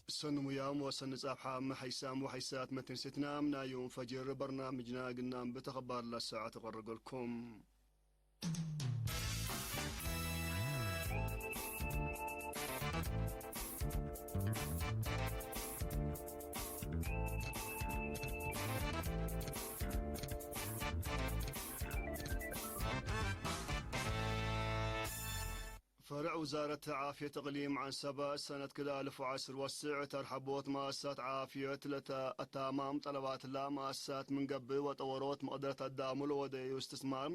ሰኒ ሙያም ወሰኒ ጻብሓም ሓይሳም ወሓይሳት መተንሴትናም ናዩም ፈጅር በርናምጅና ግናም ብተኸባር ላሰዓት ተቐርገልኩም። ፈርዕ ውዛረት ዓፍየት እቕሊም ዓንሰባ ሰነት ክልኣልፍ ዓስር ወስዕ ተርሐቦት ማእሳት ዓፍየት ለተኣታማም ጠለባትላ ማእሳት ምንገብእ ወጠወሮት መቕደረት ኣዳሙ ለወደዩ እስትስማር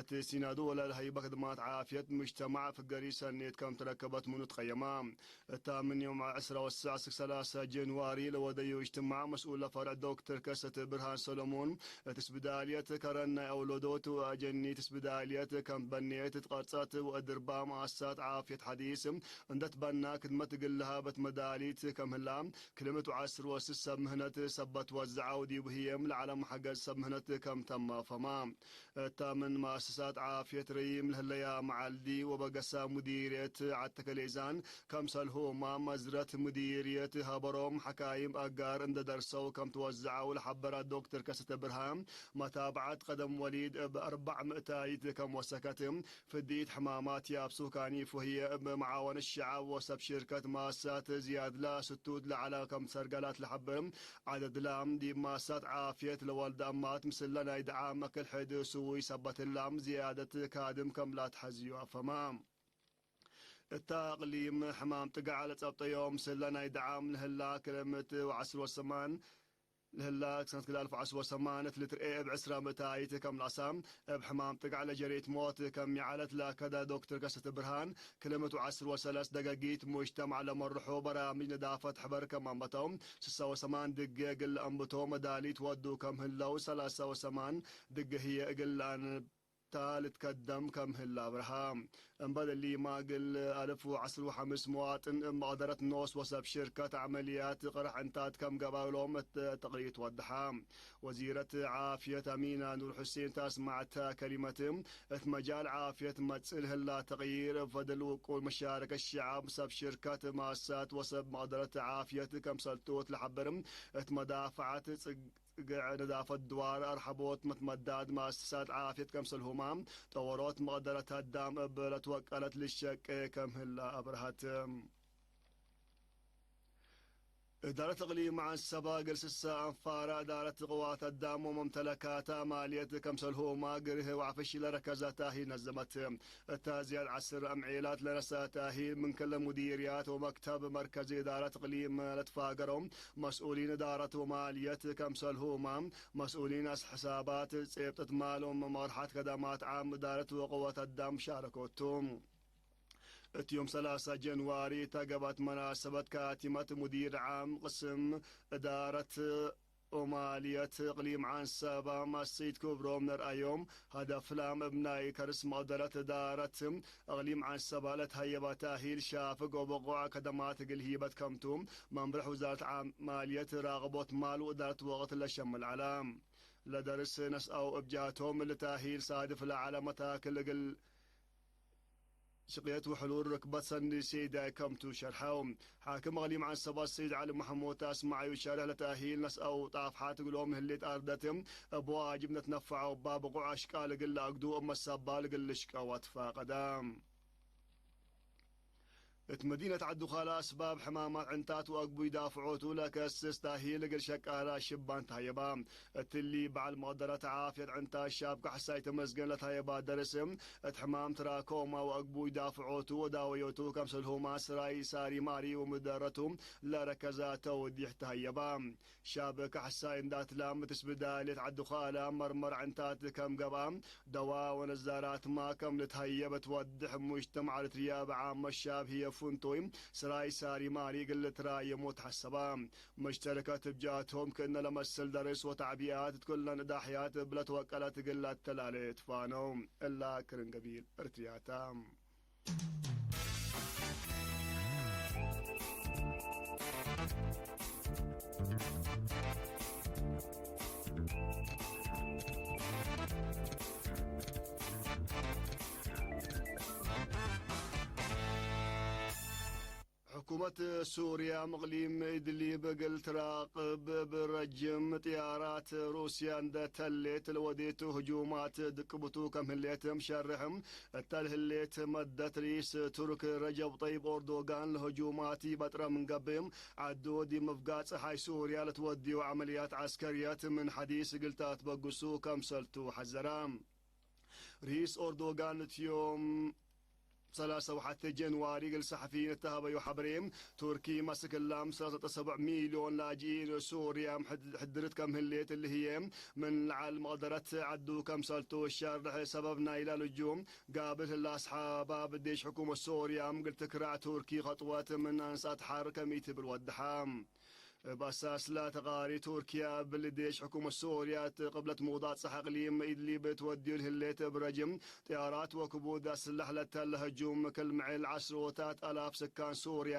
እቲ ሲናዱ ወለል ሀይበ ክድማት ዓፍየት ምጅተማዕ ፍገሪ ሰኔት ከም ተረከበት ምኑ ትቐየማ። እታ ምን ዮም ዕስራ ወስዕ እስክ ሰላሳ ጀንዋሪ ለወደዩ እጅትማዕ መስኡል ለፈርዕ ዶክተር ከሰተ ብርሃን ሰሎሞን እቲ ስብዳልየት ከረን ናይ ኣውለዶት ወኣጀኒት ስብዳልየት ከም በኔት ትቐርጸት ወእድርባ ማእሳት ዓፍየት ሓዲስ እንደትበና ክድመት ግልሃ በት መዳሊት ከም ህላ ክልምት ወዓስር ወስስ ሰብ ምህነት ሰበት ወዝዓው ዲቡ ህየም ለዓለም ሓገዝ ሰብ ምህነት ከም ተማፈማ። እታ ምን ማእሰሳት ዓፍየት ረይም ለህለያ መዓልዲ ወበገሳ ሙዲርየት ዓተከሌዛን ከም ሰልሆማ መዝረት ሙዲርየት ሀበሮም ሓካይም ኣጋር እንደደርሰው ከም ትወዝዓው ለሓበራ ዶክተር ከሰተ ብርሃን መታብዓት ቀደም ወሊድ እብ ኣርባዕ ምእታይት ከም ወሰከት ፍድኢት ሕማማት ያብ ሱካኒ ፉህየ እብ መዓወን ሸዓብ ወሰብ ሽርከት ማሳት ዝያድላ ስቱት ለዓላ ከም ሰርገላት ለሓብር ዓደድላም ዲብ ማሳት ዓፍየት ለወልደ ኣማት ምስለ ናይ ደዓ መክል ሕድ ስውይ ሰበትላም ዝያደት ካድም ከም ላትሐዝዩ ኣፈማ። እታ እቅሊም ሕማም ጥጋዕ ለጸብጠዮም ምስለ ናይ ደዓም ለህላ ክለምት ወዓስር ወሰማን ለህላ ክሰነት ክልተ ኣልፍ ዓስር ወሰማን እት ልትርኤ እብ ዕስራ ምእታይት ከም ላሳ እብ ሕማም ጥጋዕ ለጀሬት ሞት ከም ይዓለት ለከደ ዶክተር ከሰተ ብርሃን ክልምት ወዓስር ወሰለስ ደገጊት ሙጅተማዕ ለመርሑ በራምጅ ነዳፈት ሕበር ከም ኣንበተው ስሳ ወሰማን ድገ እግል ለአንብቶ መዳሊት ወዱ ከም ህለው ሰላሳ ወሰማን ድገ ህየ እግል ለአንብታ ልትከደም ከም ህላ አብርሃ። እምበል እሊ ማግል አልፍ ወዓስር ወሐምስ መዋጥን እብ መቅደረት ኖስ ወሰብ ሽርከት ዐመልያት ቅርሕ ዕንታት ከም ገባሎም እት ተቅሪት ወድሓ። ወዚረት ዓፍየት አሚና ኑር ሑሴን ታስማዕታ ከሊመት እት መጃል ዓፍየት መጽእ ለህላ ተቅይር ፈደል ውቁል መሻረከት ሸዓብ ሰብ ሽርከት ማሳት ወሰብ መቅደረት ዓፍየት ከም ሰልጡት ለሐብር እት መዳፈዓት ጽግዕ ነዳፈት ድዋር አርሐቦት መትመዳድ ማሳት ዓፍየት ከም ሰልሁማ ጠወሮት መቅደረት አዳም እብ ለትወቀለት ልሸቄ ከም ህላ አብርሃት። እዳረት እቅሊም መዓን ሰባ እግል ስሳ አንፋራ እዳረት ቅዋት አዳም ወመምተለካታ ማልየት ከምሰልሁማ ግርህ ወዓፍሽ ለረከዘ ታሂል ነዘመት። እታ ዝያድ ዐስር አምዔላት ለነሰ ታሂል ምን ክለ ሙዲርያት ወመክተብ መርከዚ እዳረት እቅሊም ለትፋገረው መስኡሊን እዳረት ወማልየት ከምሰልሁማ መስኡሊን አስሕሳባት ጼብጠት ማሎም መርሓት ከደማት ዓም እዳረት ወቅወት አዳም ሻረኮቱ። እት ዮም ሰላሳ ጀንዋሪ እታ ገባት መናሰበት ካቲመት ሙዲር ዓም ቅስም እዳረት ኦማልየት እቅሊም ዓንሰባ ማሰይት ክብሮም ነርአዮም ሀደፍላም እብ ናይ ከርስ መቅደረት እዳረት እቅሊም ዓንሰባ ለትሀየባ ታሂል ሻፍግ ወበቆዕ ከደማት እግል ሂበት ከምቱ መምርሕ ውዛረት ዓማልየት ራቅቦት ማል ወእዳረት ወቅት ለሸምል ዐላ። ለደርስ ነስአው እብ ጃቶም ለታሂል ሳድፍ ለዐለ መታክል እግል ሽቅየት ወሕሉል ርክበት ሰኒ ሴዳይ ከምቱ ሸርሐው። ሓክም እቅሊም ዓንሰባ ሰይድ ዓሊ መሐሙድ አስማዕዩ ሸርሕ ለተእሂል ነስአው ጣፍሓት እግሎም ህሌት አርደት እብ ዋጅብ ነትነፈዐው እባ ብቁዕ አሽቃል እግል ለአግዱ እብ መሰባል እግል ልሽቀው አትፋቀዳ። እት መዲነት ዐዱኻላ አስባብ ሕማማት ዕንታት ወአግቡይ ዳፍዖቱ ለከስስ ታሂል እግል ሸቃላ ሽባን ተሀየባ። እትሊ በዓል መቅደረት ዓፍየት ዕንታት ሻብ ካሕሳይ ተመስገን ለተሀየባ ደርስ እት ሕማም ትራኮማ ወአግቡይ ዳፍዖቱ ወዳወዮቱ ከምሰልሁማ ስራይ ሳሪ ማሪ ወምደረቱ ለረከዛ ተውዲሕ ተሀየባ። ሻብ ካሕሳይ እንዳትላም እት ስብዳልየት ዐዱኻላ መርመር ዕንታት ከም ገብአ ደዋ ወነዛራትማ ከም ልትሀየብ ትወድሕ ሙጅተማዕ ኤሪትርያ ብዓመት ሻብ ህዬ ፍንቱይ ስራይ ሳሪ ማሪ እግል ልትራየሞ ተሐሰባ። መሽተረከት እብ ጃቶም ክእነ ለመስል ደርስ ወተዕቢኣት እት ኩለን እዳሕያት እብ ለትወቀለት እግል ለአተላሌ ትፋነው። እላ ክርን ገቢል ኤሪትርያታ። حكومة سوريا مقليم إدليب قلت راقب برجم طيارات روسيا اندتلت الوديت هجومات دقبتو كم هليت مشرحم التلهليت مدت رئيس ترك رجب طيب أردوغان لهجومات بطرة من قبم عدو دي مفقات حي سوريا لتوديو عمليات عسكريات من حديث قلتات بقصو كم سلتو حزرام. ርኢስ ኦርዶጋን እቲ ዮም ሰላሳ ወሓተ ጀንዋሪ ግል ሰሓፊን እተሃበዮ ሓበሬ፣ ቱርኪ መስክላም ሰላሳ ነጥቢ ሰብዕ ሚልዮን ላጅኢን ሱርያ ሕድርት ከም ህሌት እልህየ ምን ለዓል መቕደረት ዓዱ ከም ሰልቱ ሸርሕ ሰበብ ናይ ላልጁ ጋብል ህላ ኣስሓባ ብዴሽ ሕኩመት ሶርያ ምግል ትክራዕ ቱርኪ ኸጥወት ምን ኣንሳት ሓር ከሚት ብል ወድሓ። እብ ኣሳስላ ተቓሪ ቱርኪያ እብል ዴሽ ሕኩመት ሶርያ እት ቅብለት ሙዳጽሕ ኣቅሊም ኢድሊብ ትወድዩ ልህሌት እብ ረጅም ጥያራት ወክቡድ ኣስላሕ ለተለ ህጁም ክል ምዕል ዓስሮታት ኣላፍ ስካን ሶርያ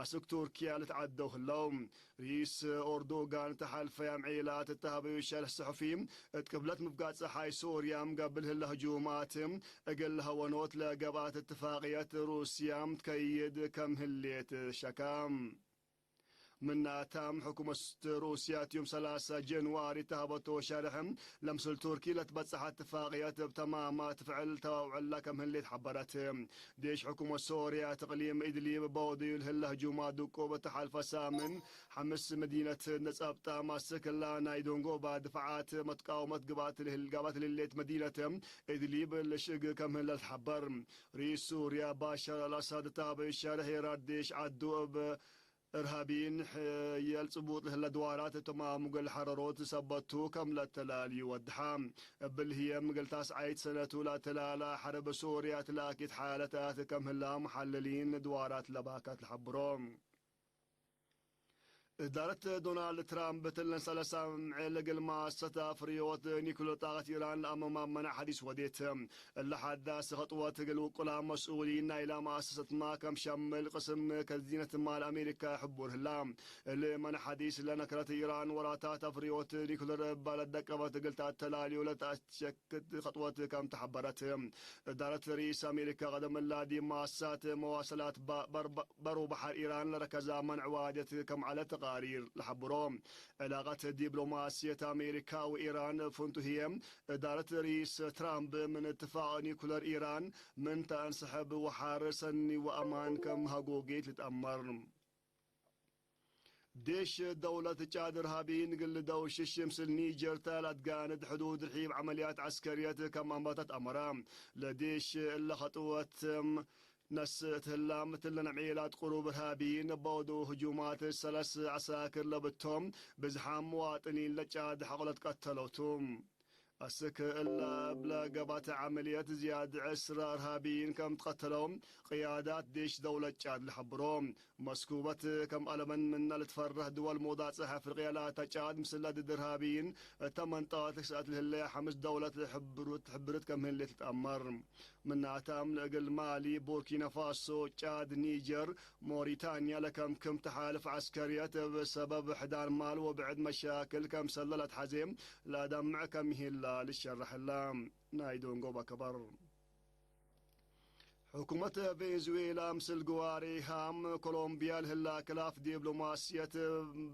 ኣስክ ቱርኪያ ልትዓደው ህለው። ርኢስ ኦርዶጋን ተሓልፈያም ዒላት እተሃበዩ ሸርሕ ጽሑፊ እት ቅብለት ምፍጋጽ ሓይ ሶርያ ምገብር ህለ ህጁማት እግል ሀወኖት ለገብኣት እትፋቅየት ሩስያ ትከይድ ከም ህሌት ሸካ። ምናታም ሕኩመት ሩስያ ትዮም ሰላሳ ጀንዋሪ ተሃበቶ ሸርሕ ለምስል ቱርኪ ለትበጽሓት ትፋቅየት እብ ተማማ ትፍዕል ተዋውዕላ ከም ህሌት ሓበረት። ዴሽ ሕኩመት ሶርያ ትቅሊም ኢድሊብ በውድዩ ልህለ ህጁማ ድቁብ ተሓልፈ ሳምን ሓምስ መዲነት ነጸብጣ ማስክላ ናይ ዶንጎባ ድፍዓት መትቃወመት ግባት ልህል-፣ ጋባት ልሌት መዲነት ኢድሊብ ልሽግ ከም ህለ ትሓበር። ርኢስ ሱርያ ባሻር ኣልኣሳድ ታበ ሸርሕ የራር ዴሽ ዓዱ እብ እርሃቢን ሕየል ጽቡጥ ለህለ ድዋራት እቶም ኣሙገል ሐረሮት ሰበቱ ከም ለተላልዩ ወድሓ። እብል ህየ ምግል ታስዓይት ሰነቱ ላተላላ ሐረብ ሶርያ ትላኪት ሓለታት ከም ህላ መሓለሊን ድዋራት ለባካት ለሐብሮ። እዳረት ዶናልድ ትራምፕ ትለን ሰለሳ ምዕል ግልማ ሰታ ፍርዮት ኒኩለር ጣቀት ኢራን ለኣመማ መና ሐዲስ ወዴት። እለ ሓዳስ ኸጥወት እግል ውቁላ መስኡሊን ናይላ መኣሰሰትማ ከም ሸምል ቅስም ከዚነትማ ለኣሜሪካ ሕቡር ህላ። እለ መን ሐዲስ ለነክረት ኢራን ወራታት ኣፍርዮት ኒኩለር እባ ለደቀበት እግል ተኣተላልዮ ለተኣሸክት ኸጥወት ከም ተሐበረት። እዳረት ርኢስ ኣሜሪካ ቀደም እላ ዲማሳት መዋሰላት ባ-፣ በር-፣ በሩ በሐር ኢራን ለረከዛ መንዕ ዋጀት ከም ዐለ ተቃሪር ለሐብሮ። ዕላቀት ዲፕሎማስየት ኣሜሪካ ወኢራን ፍንቱ ህየ እዳረት ርኢስ ትራምፕ ምን እትፋቅ ኒኩለር ኢራን ምን ተአንስሐብ ወሓር ሰኒ ወአማን ከም ሀጎጌት ልትአመር። ዴሽ ደውለት ጫድ እርሃቢን ግል ደው ሽሽም ስል ኒጀር ታል ኣትጋንድ ሕዱድ ርሒብ ዐመልያት ዐስከርየት ከም ኣንባታት ኣመራ። ለዴሽ እለ ኸጥወት ነስ እት ህላም እትለ ነምዔላት ቅሩብ እርሃቢን በውዱ ህጁማት ሰለስ ዐሳክር ለብቶም ብዝሓም መዋጥኒን ለጫድ ሐቆለት ቀተለቱ። አስክ እላ እብለ ገባት ዐመልየት ዝያድ ዕስራ እርሃቢይን ከም ትቀተለው ቅያዳት ዴሽ ደውለት ጫድ ለሐብሮ። መስኩበት ከም አለመን ምና ልትፈረህ ድወል ሞዳጽሕ አፍሪቅያ ላታ ጫድ ምስላ ድድ እርሃቢይን እተ መንጠቀት ክስአት ልህለያ ሐምስ ደውለት ሕብሩት ሕብርት ከም ህሌት ልትአመር። ምናታም ለእግል ማሊ፣ ቡርኪና ፋሶ፣ ጫድ፣ ኒጀር፣ ሞሪታንያ ለከምክም ተሓልፍ ዐስከርየት እብ ሰበብ ሕዳር ማል ወብዕድ መሻክል ከምሰለ ለትሐዜ ለአዳምዕ ከም ይህላ ልሸረሐላ። ናይ ዶንጎ በከበር። ሕኩመት ቬንዙዌላ ምስል ግዋሬሃም ኮሎምቢያ ልህላ ክላፍ ዲፕሎማስየት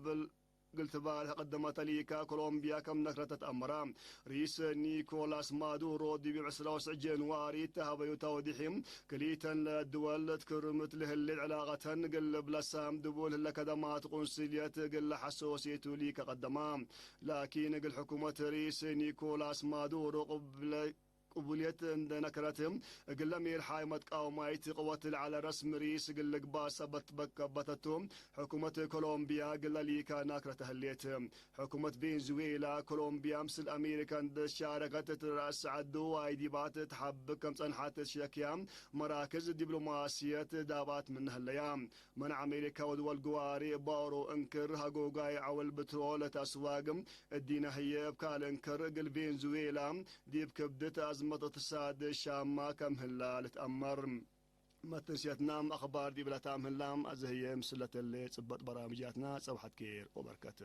ብል-፣ ግልትባል ቀደመተ ሊካ ኮሎምቢያ ከም ነክረተት አመራ። ሪስ ኒኮላስ ማዱሮ ዲብ ዕስራ ወስዕ ጀንዋሪ ተሃበዩ ተውዲሒ ክሊተን ለድወል ትክርምት ልህሌት ዕላቀተን ግልብ ለሳም ድቡል ህለ ከደማት ቁንስልየት ግለ ሐሶሴቱ ሊከ ቀደማ። ላኪን እግል ሕኩመት ሪስ ኒኮላስ ማዱሮ ቅብለ ቅቡልየት እንደ ነክረት፣ እግለ ሜርሓይ መትቃወማይት ቅወት ለዐለ ረስም ሪስ እግል ልግባእ ሰበት በከበተቱ፣ ሕኩመት ኮሎምቢያ እግለ ሊካ ናክረተ ህሌት። ሕኩመት ቬንዙዌላ፣ ኮሎምቢያ ምስል አሜሪካ እንደ ሻረከት እት ረአስ ዐዱ ዋይዲባት ተሓብክ ከም ጸንሓት ሸክያ፣ መራክዝ ዲፕሎማስየት ዳባት ምን ህለያ። መን አሜሪካ ወድወል ግዋሪ ባሮ እንክር ሃጎጋይ ዐወል ብትሮል እት አስዋግ እዲነ ህዬ እብ ካልእ እንክር እግል ቬንዙዌላ ዲብ ክብድት አዝመት እቅትሳድ ሻማ ከም ህላ ልትአመር። መትንስየትናም አኽባር ዲብለታም ህላም አዘህዬ ምስለተሌ ጽበጥ በራምጃትና ጸብሐት ኬር ወበርከት።